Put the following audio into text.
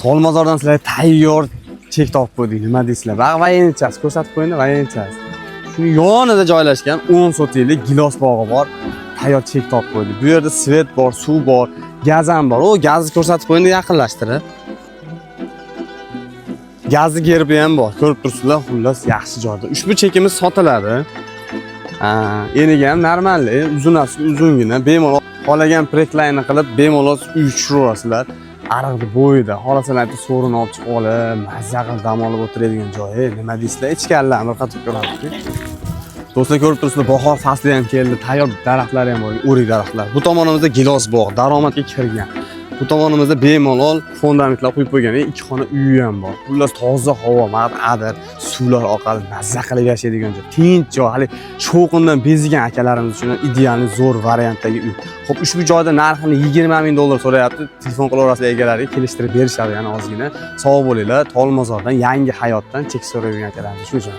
Tolmozordan sizlarga tayyor chek topib qo'ydik. Nima deysizlar? Bag'ri военный chasi ko'rsatib qo'ying, военный chasi. Shuni yonida joylashgan 10 sotixlik gilos bog'i bor. Tayyor chek topib qo'ydik. Bu yerda свет bor, suv bor, gaz ham bor. O gazni ko'rsatib qo'ying, yaqinlashtirib. Gazni gerbi ham bor. Ko'rib turibsizlar, xullas yaxshi joyda. Ushbu chekimiz sotiladi. Ha, eniga ham нормальный, uzunasi uzungina, bemalol xohlagan proyektlarni qilib, bemalol uy tushiraverasizlar. Ariqni bo'yida, xohlasalar bitta so'rini olib chiqib olib, mazza qilib dam olib o'tiradigan joyi. Nima deysizlar? Ichkarilarni bir qator ko'ramiz. Do'stlar, ko'rib turibsizlar, bahor fasli ham keldi, tayyor daraxtlar ham bor, o'rik daraxtlar. Bu tomonimizda gilos bog', daromadga kirgan. Bu tomonimizda bemalol fundamentlar qo'yib qo'ygan, ikki xona uyi ham bor. Xullas toza havo, adir, suvlar oqadi, mazza qilib yashaydigan joy. Tinch joy, hali shovqindan bezigan akalarimiz uchun идеальный zo'r variantdagi uy. Xo'p, ushbu joyda narxini 20 ming dollar so'rayapti. Telefon qilaverasizlar egalariga, kelishtirib berishadi yana ozgina. Sog' bo'linglar. Tolmozordan, yangi hayotdan chek so'raydigan akalarimiz shu joy.